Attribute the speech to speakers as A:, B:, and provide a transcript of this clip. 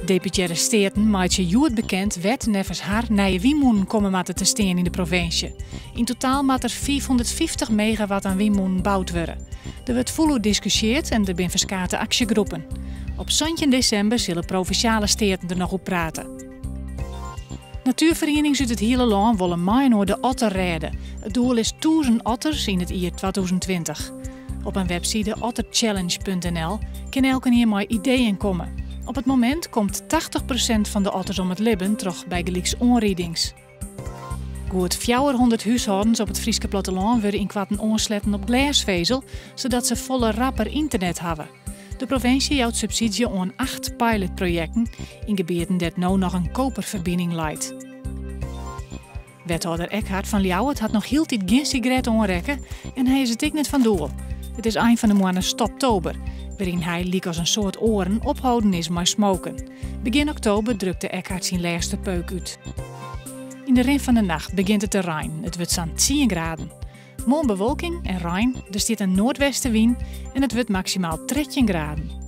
A: Deputearre Steaten meitsje hjoed bekend wêr't neffens har nije wynmûnen komme moatte te stean yn de provinsje. Yn totaal moat der 550 megawatt aan wynmûnen boud wurde. Der wurdt fûl oer diskusjeard en der binne ferskate aksjegroepen. Op 17 desimber sille Provinsjale Steaten der noch oer prate. Natuerferienings út it hiele lân wolle mei-inoar de otter rêde. It doel is 1000 otters yn it jier 2020. Op in webside otterchallenge.nl kin elkenien mei ideeën komme. Op it momint komt 80% fan de otters om it libben troch bygelyks oanridings. Goed 400 húshâldens op it Fryske plattelân wurde ynkoarten oansletten op glêsfezel, sadat se folle rapper ynternet hawwe. De provinsje jout subsydzje oan acht pilotprojekten yn gebieten dêr't no noch in koperferbining leit. Wethâlder Ekhart fan Ljouwert hat noch hieltyd gjin sigaret oanrekke en hy is it ek net fan doel. It is ein fan de moanne Stoptober, wêryn hy, lykas in soad oaren, opholden is mei smoken. Begjin oktober drukte Ekhart syn lêste peuk út. Yn de rin fan de nacht begjint it te reinen. It wurdt sa'n 10 graden. Moarn bewolking en rein, der stiet in noardwestewyn en it wurdt maksimaal 13 graden.